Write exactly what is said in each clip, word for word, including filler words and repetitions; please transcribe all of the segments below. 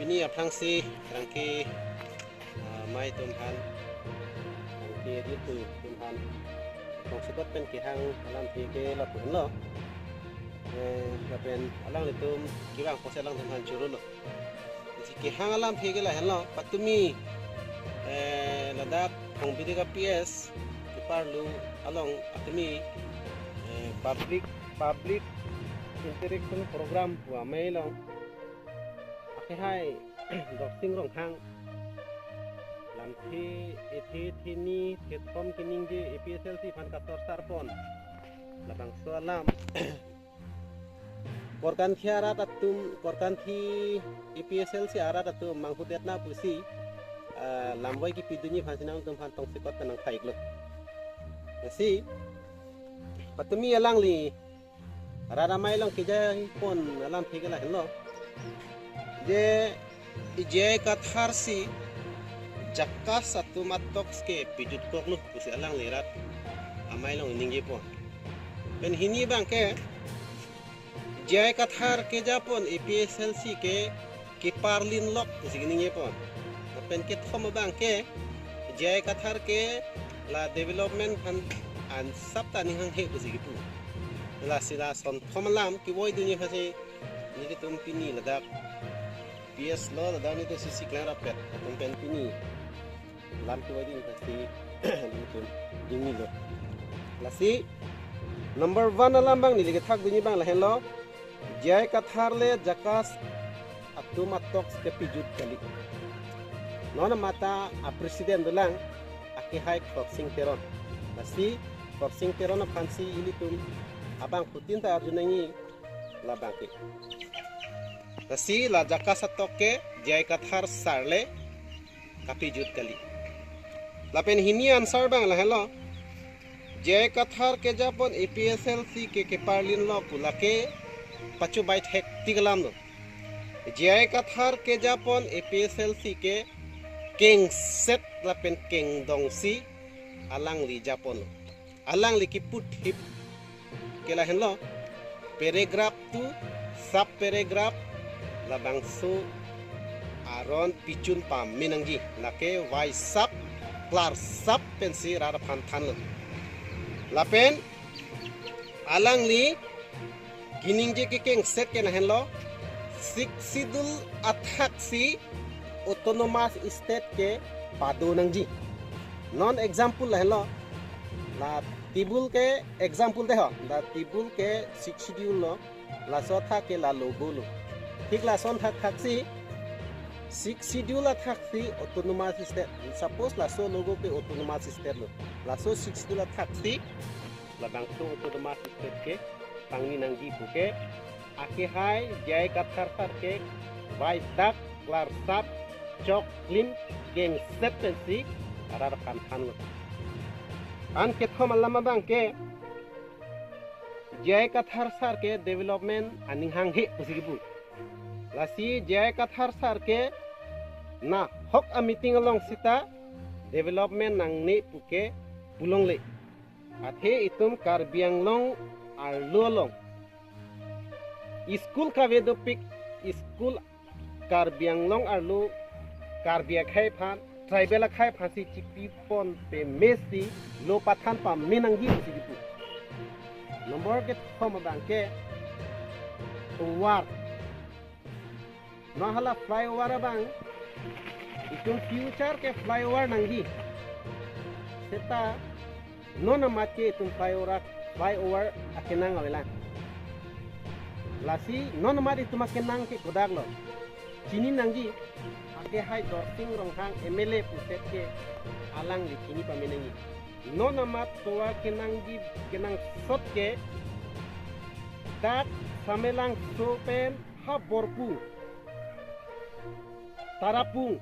Ni aphrangsi rangke, ah, amei atum aphan, rangke ditu atum aphan tongsekot pen kehang alamthe ke lapu henlo. Eh, lapen alanglitum kevang apotsi alangtum aphan choro lo. Isi kehang alamthe ke lahenlo, patumi, eh, ladak Hongbidik a P S keparlu along atumi, eh, public, public interaction program pu amei along akehai Dorsing Ronghang lamthe, ethe, theni, thethom keningje A P S L C aphan kasorsar pon labangso alam. Korkanthi arat atum, Korkanthi A P S L C arat atum manghudet na pusi, ah, lamvoi kipidunji aphansi nangtum aphan tongsekot pen nangtha-iklo. Lasi patumi alangli rat amei along kejai pon alamthe ke lahenlo. Je J I Kathar si JACAS atum atoks ke pijutkoklo pusi alangli rat amei along ningje pon. Pen hini abangke J I Kathar keja pon A P S L C ke keparlin lok pusi ningje pon. Pen kethom abangke J I Kathar ke la development aphan ansap ta aning hanghe pusi kipu. Lasi lasonthom alam kevoidunji aphansi nelitum pini ladak P S lo, ladak nelitum C C klangrapet atum pen pini lam kevoidunji aphansi nelitum ingnilo. Lasi number one alam abang neli kethakdunji abang lahenlo, J I Kathar le JACAS atum atoks ke pijut kali. Non amat ta a president dolang, akehai Khorsing Teron. Lasi Khorsing Teron aphansi ilitum abangphutin ta arju nangji labangke. Lasi la JACAS atok ke J I Kathar sar le kapijut kali. Lapen hini answer abang lahenlo, J I Kathar keja pon A P S L C ke keparlin lok pu lake pachobai thektik alam lo. J I Kathar keja pon A P S L C ke kengset lapen kengdongsi alangli japonlo. Alangli kiputhip ke lahenlo, paragraph two, sub paragraph, labangso aron pichun pame nangji, lake vaisap, klarsap pensi rat aphan thanlo. Lapen alangli keningje kekengset ke lahenlo, Sixth Schedule athaksi autonomous state ke pado nangji. Non example lahenlo, la table ke example deiho, la table ke Sixth Schedule lo, laso athak ke la logo lo. Thik lason thakthaksi Sixth Schedule athaksi autonomous state. Suppose laso logo ke autonomous state lo, laso Sixth Schedule athaksi labangso autonomous state ke pangni nangji puke, akehai J I Kathar sar ke vaidak, klarsap, choklim, kengset pensi rat aphan thanlo. An kethom alam abangke, J I Kathar sar ke development aning hanghe pusi kipu. Lasi J I Kathar sar ke nahok a meeting along sita development nangne puke pulongle. Athe itum Karbi Anglong arlo along school kave dopik, school Karbi Anglong arlo Karbi akhei aphan, tribal akhei aphansi chipi pon pemesi lo pathan pame nangji pusi kipu. Number kethom abangke tovar. Non hala flyover abang, itum future ke flyover nangji. Seta non amat ke itum flyover, flyover akenang avelang. Lasi non amat itum akenang ke kodak lo. Chini nangji, akehai Dorsing Ronghang M L A puset ke alangli chini pame nangji. Non amat tovar kenangji, kenangsot ke dak Samelangso pen ha Borpung, Tarapung,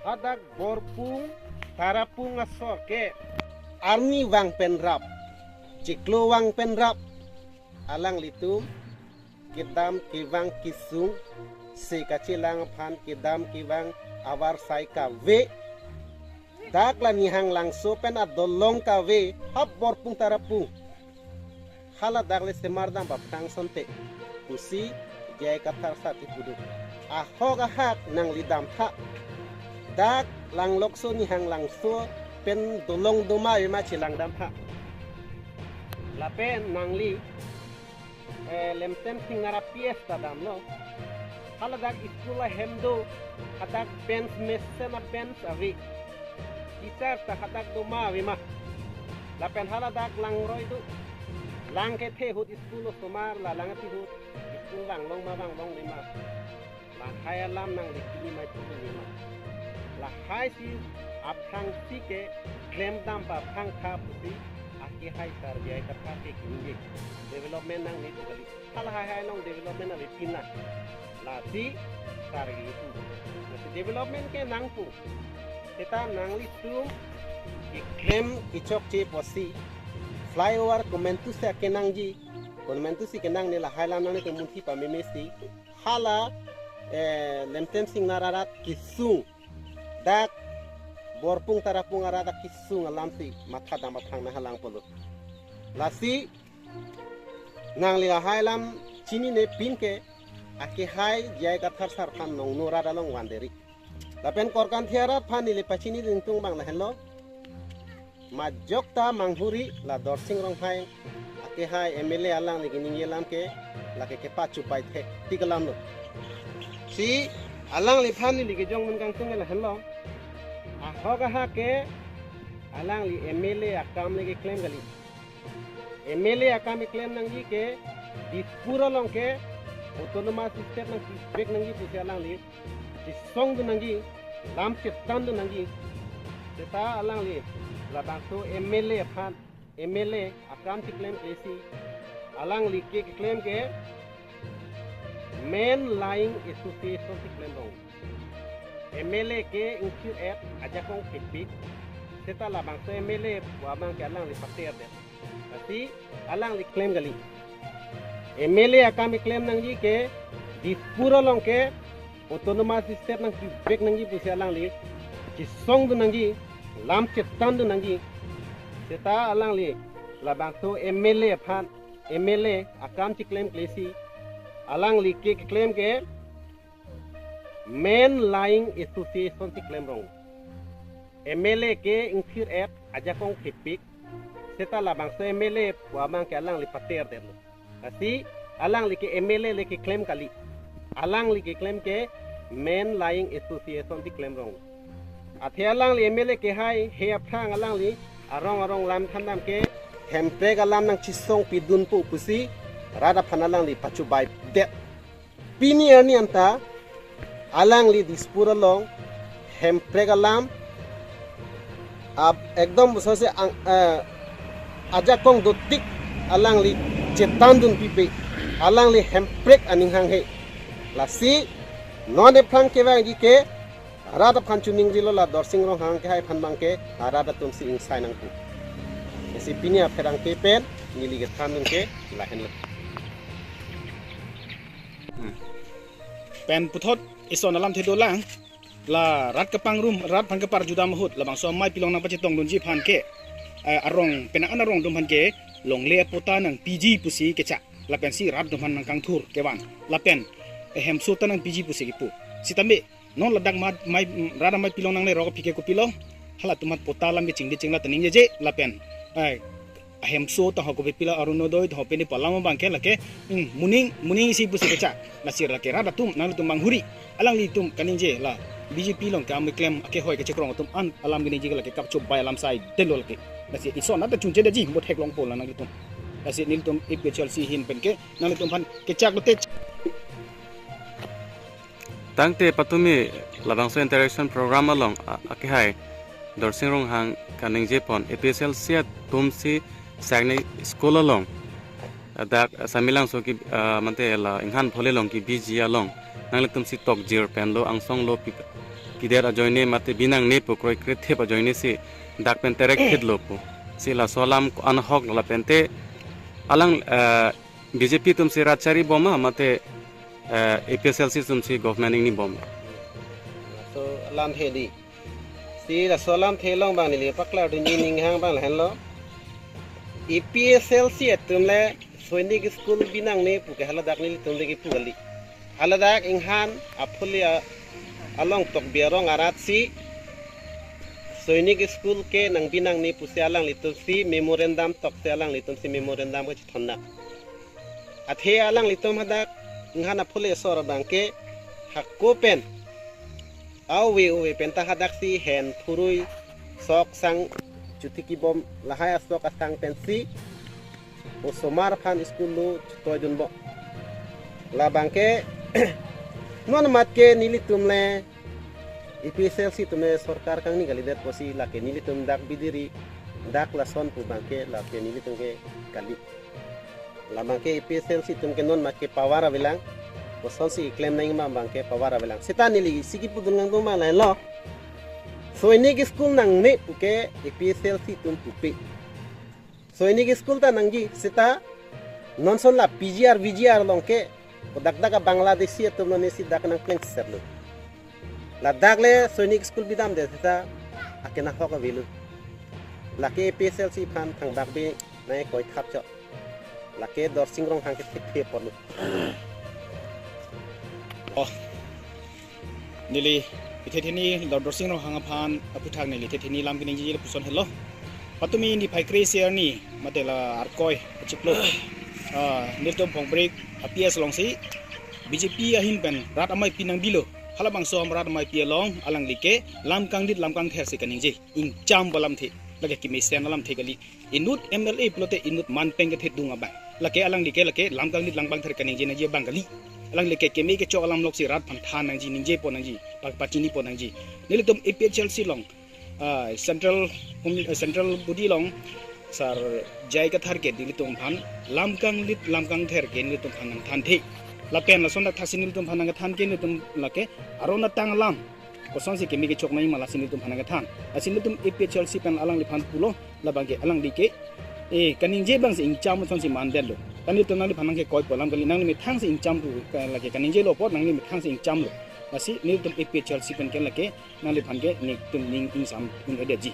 hadak Borpung, Tarapung asor ke arni vang pen rap, chiklo vang pen rap, alanglitum kedam kevang kesung, se kachelang aphan kedam kevang avarsai kave, dak la Nihanglangso pen adolong kave, ha Borpung Tarapung, hala dak le semar dam baphrang sonte pusi J I Kathar sar kipu do. Ahok ahak nangli damtha. Dak Langlokso Nihang Langso pen dolong doma avema chelangdamtha. Lapen nangli, eh, Lemtem Singnar a-P S ta damlo. Haladak school ahem do, hadak bench mesen a-bench ave. Teacher ta hadak doma avema. Lapen haladak langroi do. Lang kethe ahut school osomar la lang kethe ahut school vanglong ma vanglongle ma. Lahai alam nangli pini ma pini ma. Lahai si aphrangsi keklemdam pa aphrang tha pusi akehai sar J I Kathar ke kiningje. Development nangne pu kali. Halahai hai along development avepinlang. Lasi sar ke ipu. Lasi development ke nangpo. Seta nanglitum keklem kechokche pusi flyover komantusi kenangji, komantusi kenangne, lahai alam nanglitum munthi pamemesi. Hala, eh, Lemtem Singnar arat kesung, dak Borpung Tarapung arat kesung alamsi mathadam aphrang nanghalang polo. Lasi nangli lahai alam chinine pin ke akehai J I Kathar sar aphan nongno rat along vanderi. Lapen Korkanthi arat aphan neli pachini dingtung abang lahenlo. Majok ta manghuri la Dorsing Ronghang akehai M L A alangli keningje alam ke lake kepachupai thektik alamlo. Si alangliphan neli kejongdun kangtung ke lahenlo. Ahok ahak ke alangli M L A akam le keklem kali. M L A akam keklem nangji ke Dispur along ke autonomous state nangkipek nangji pusi alangli chesongdun nangji, lam chetandun nangji. Seta alangli labangso M L A aphan, M L A akam cheklemklesi, alangli ke keklem ke Men Laying Association si klemrong. M L A ke ingthir-et ajakong pipik, seta labangso M L A pu abang ke alangli paterdet. Lasi alangli klem kali. M L A akam keklem nangji ke Dispur along ke autonomous state nangkipek nangji pusi alangli chesongdun nangji, lam chetandun nangji. Seta alangli labangso M L A aphan, M L A akam cheklemklesi, alangli ke keklem ke Men Laying Association si klemrong. M L A ke ingthir-et ajakong pipik, seta labangso M L A pu abang ke alangli paterdetlo. Lasi alangli ke M L A le keklem kali. Alangli keklem ke Men Laying Association si klemrong. Athe alangli M L A kehai he aphrang alangli arong arong lam thandam ke hemprek alam nangchesongpidunpo pusi rat aphan alangli pachubaidet. Pini arni anta alangli Dispur along hemprek alam ab ekdom bosose ang, eh, ajakong dotik alangli chetandun pipe, alangli hemprek aning hanghe. Lasi non ephrang kevangji ke rat aphan chuning rilo, la Dorsing Ronghang kehai aphan abang ke rat atum si ingsai nangpo. Lasi pini apherangke pen neli kethandun ke lahenlo. Hmm. Pen puthot ison alamthe dolang, la rat kepangrum, rat aphan keparjudam ahut, labangso amei pilong nangpachetongdunji aphan ke, eh, arong, penang an arong atum aphan ke longle apatta nangpiji pusi kechak, lapensi rat atum aphan nangkangthur kevan, lapen, eh, hemso ta nangpiji pusi kipu. Sitame non ladak ma, amei, rat amei pilong nanglerok aphi ke kopilo, halatum aphan patta alam kechingde chingla ta ningjeje, lapen, eh, ahemso ta ho kopilo, Orunodoi ta ho pini pu alam abang ke lake, hmm, moning, moning isi pusi kechak. Lasi lake rat atum, nanglitum manghuri, alanglitum kaningje la B J P along ke amei klem akehoi kachekrong atum an alam kaningje ke lake kapchubai alam saidetlo lake. Lasi ison anta chunchedetji, mo theklongpo la nanglitum. Lasi nelitum A P H L C ahin pen ke nanglitum aphan kechak lote. Tangte patumi labangso interaction program along a-, akehai Dorsing Ronghang kaningje pon A P S L C atum si Saikni school along, ah, dak, ah, Samelangso ke, ah, mate la Inghan Phole along kebiji along nanglitum si tokjir penlo, angsong lo pi-, pidet ajoine mate binangne pu kroikre thip ajoine si dak pen terek thitlo pu. Si laso alam ko-an ahok lo, lapente alang, ah, B J P atum si rat chari bom ma mate, eh, A P S L C atum si government ingni bom? Laso alamthe dei. Si laso alamthe along abang neli paklardunji aning hang abang lahenlo. A P S L C atum le Sainik school binangne pu ke haladak nelitum le kipu kali. Haladak inghan aphule a-, along Tokbi arong arat si Sainik School ke nangbi nangne pusi alanglitum si memorandum toksi alanglitum si memorandum kachethon nak. Athe alanglitum hadak inghan aphule asor abangke hako pen, ave ave penta hadak si hen phurui sok sang chuthi kibom lahai asok asang pensi osomar aphan school lo chutoi dunbom. Labangke non matke nelitum le A P H L C atum le sorkar kangni kalidet pusi lake nelitum dak bidiri dak lason pu abangke lake nelitum ke kali. Labangke A P H L C atum ke non matke power avelang. Kosonsi klem nangma abangke power avelang. Seta neli isi kipudun nangdun ma lahelo. Sainik School nangne puke A P H L C atum pupe. Sainik School ta nangji seta non son la P G R V G R along ke kodak dak a Bangladeshi atum non isi dak nangpleng serlo. Ladak le Sainik School bidamde seta akena hok avelo. Lake A P H L C aphan thangbak bi nai koi thap chok. Lake Dorsing Ronghang ke thik thik pon. Oh. Neli ithe theni Dorsing Ronghang aphan aputhak neli ithe theni lam keningje lapuson helo. Patumi niphai kre-isi arni mate la arkoi achiklo. Ah, nelitum Phongbrik a P S alongsi B J P ahin pen rat amei pi nangbilo. Halabangso arat amei pi along alangli ke lam kangdit lam kangther si kaningje. Ingcham alamthe. Lake kemesen alamthe kali. Inut M L A pulote inut manpeng kethe dung abang. Lake alangli ke lake lam kangdit lam kangther kaningje nangji abang kali. Alangli ke keme kechok alam loksi rat aphan than nangji, ningje pon nangji, pa-, pachini pon nangji. Nelitum A P H L C along, ah, central home, ah, central body along Sir J I Kathar ke nelitum aphan lam kangdit lam kangther ke nelitum aphan nangthanthe. Lapen lason dak thaksi nelitum aphan nangthan ke nelitum lake aron atang alam kosonsi keme kechok nangma lasi nelitum aphan nangthan. Lasi nelitum A P H L C pen alangliphan pulo labangke alangli ke, eh, kaningje abangsi ingcham asonsi mandetlo. Lasi nelitum nangliphan nangkekoi pu alam kali, nangli methang si ingcham pu, ka-, lake kaningjelo apot nangli methang si ingchamlo. Lasi nelitum A P H L C pen ke lake nangliphan ke nelitum ning ingsam un-edetji.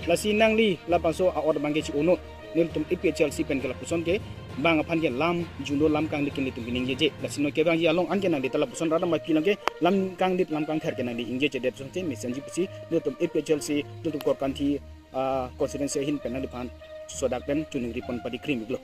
Lasi nangli labangso a-ot abangke chi-o non. Nelitum A P H L C pen ke lapuson ke bang aphan ke lam juno lam kangdit ke nelitum piningjeje. Lasi non kevangji along anke nangli ta lapuson rat amei pi along ke lam kangdit lam kangther ke nangli ingjejedet asonsi mesenji pusi nelitum A P H L C nelitum Korkanthi, ah, constituency ahin pen nangliphan sodak pen choningri pon padi krim iklo.